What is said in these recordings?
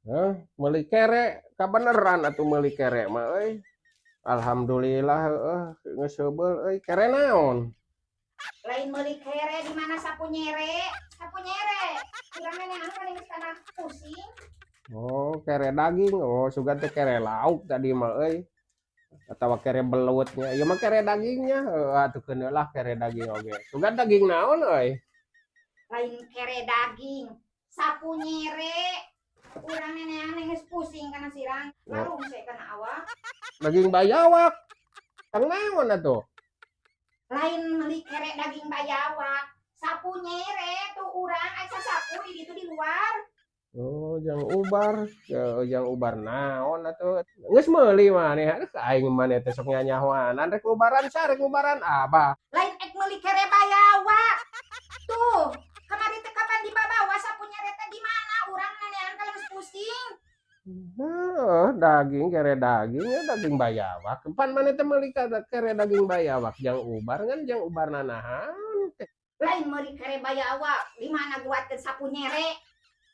Hah, meuli kere, kabeneran atuh meuli kere mah euy. Alhamdulillah heueuh geus heubeul euy. Kere naon? Lain meuli kere, di mana sapu nyere? Sapu nyere. Urang nenean kan geus kana pusing. Oh, kere daging. Oh, sugan teh kere lauk tadi mah euy. Atawa kere belutnya. Ieu mah kere dagingnya. Heueuh atuh keun lah kere daging oge. Sugan daging naon euy? Lain kere daging, sapu nyere. Urang nenean geus pusing kana sirang. Larungse kana awak. Daging bayawak. Kang naon atuh? Lain meuli kere daging bayawak. Sapu nyere tuh urang asa sapu di ditu di luar. Oh, jang ubar. Ya, jang ubar naon atuh? Geus meuli maneh. Aduh, aing maneh teh sok nyanyahoanan rek ngubaran sa, rek ngubaran abah. Lain ek meuli kere bayawak. Tuh, kamari teh kapan dibawa sapu nyere teh di mana? Urang nenean kalau geus pusing. Heuh, daging kere daging ya daging bayawak. Pan maneh teh meuli kere daging bayawak jang ubar kan jang ubar nanahan teh. Lain meuli kere bayawak, di mana guatkeun sapu nyere?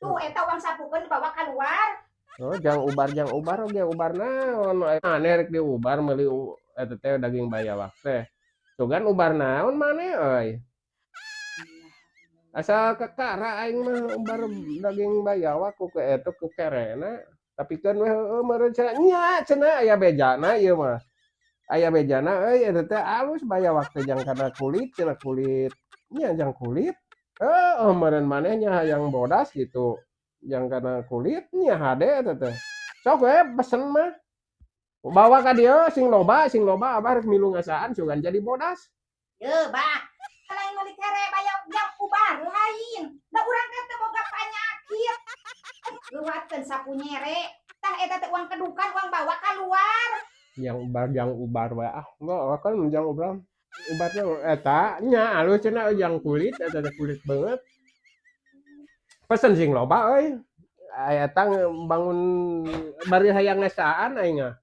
Tuh eta uang sapukeun dibawa keluar. Oh, jang ubar oge ubar naon? Maneh rek diubar meuli eta teh daging bayawak teh. Sugan ubar naon maneh euy? Asa kakara aing mah ubar daging bayawak ku eta ku kerena. Tapi kan we heueuh meureun cenah nya cenah aya bejana ieu mah. Aya bejana euy eta teh alus bayawak teh jang kana kulit cenah kulit nya jang kulit. Heueuh meureun maneh nya hayang bodas gitu. Jang kana kulit nya hade eta teh. Sok we pesen mah. Bawa ka dieu sing loba abah rek milu ngasaan sugan jadi bodas. Ye, Bah. Lain meuli kere bayawak jang ubar lain. Da urang teh teu boga panyakit. Leuwatkeun sapu nyere. Tah eta teh uang kedukan uang bawa keluar. Jang ubar wae ah. Enggak kan jang ubar. Ubarnya eta nya alus cenah jang kulit eta teh kulit beungeut. Pesen sing loba euy. Eta bangun bari hayang ngasaan aing mah.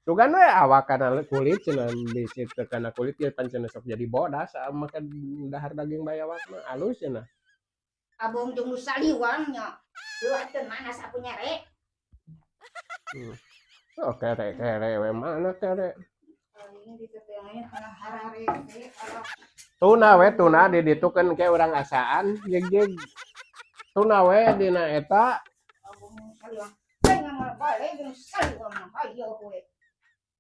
Sugan we awak kana kulit cenah bisi teu kana kulit ieu pan cenah sok jadi bodas make dahar daging bayawak mah alus cenah. Abong jeung nu saliwang nya. Leuwatkeun mana sapu nyere? Oh, kere kere we mana kere. Aing diteteangan kana hararese alah. Tuna we tuna di ditu kan ke urang asaan jeg-jeg. Tuna we dina eta. Abong saliwang. Aing mah balik jeung saliwang mah hayo we.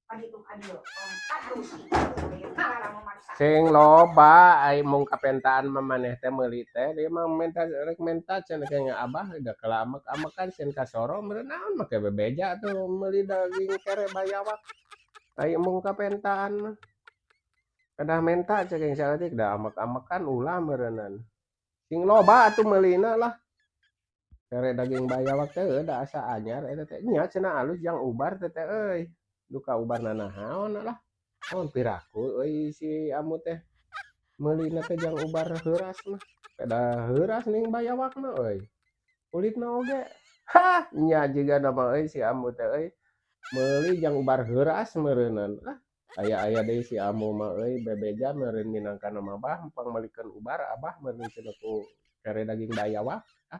Kaditu kadieu. Harusi. Ngalarang memaksa. Sing loba ai mung kapentaan mah maneh teh meuli teh dia mah menta rek menta cenah ke abah da kalamek-amekan sieun kasoro meureun naon make bebeja tuh meuli daging kere bayawak. Ai mung kapentaan mah. Kedah menta cek yang saeutik da amek-amekan ulah meureunan. Sing loba atuh meulina lah. Kere daging bayawak teh da asa anyar eta teh nya cenah alus jang ubar teh teh euy. Duka ubar nanaon lah. Naon piraku euy si amu teh meulina teh jang ubar heuras mah. Pedah heuras ning bayawak mah euy. Kulitna oge. Hah, nya jiga mah euy si amu teh euy. Meuli jang ubar heuras meureunan. Ah, aya-aya deui si amu mah euy bebeja meureun minangkana mah abah pangmeulikeun ubar abah meureun cenah ku kere daging bayawak. Ah.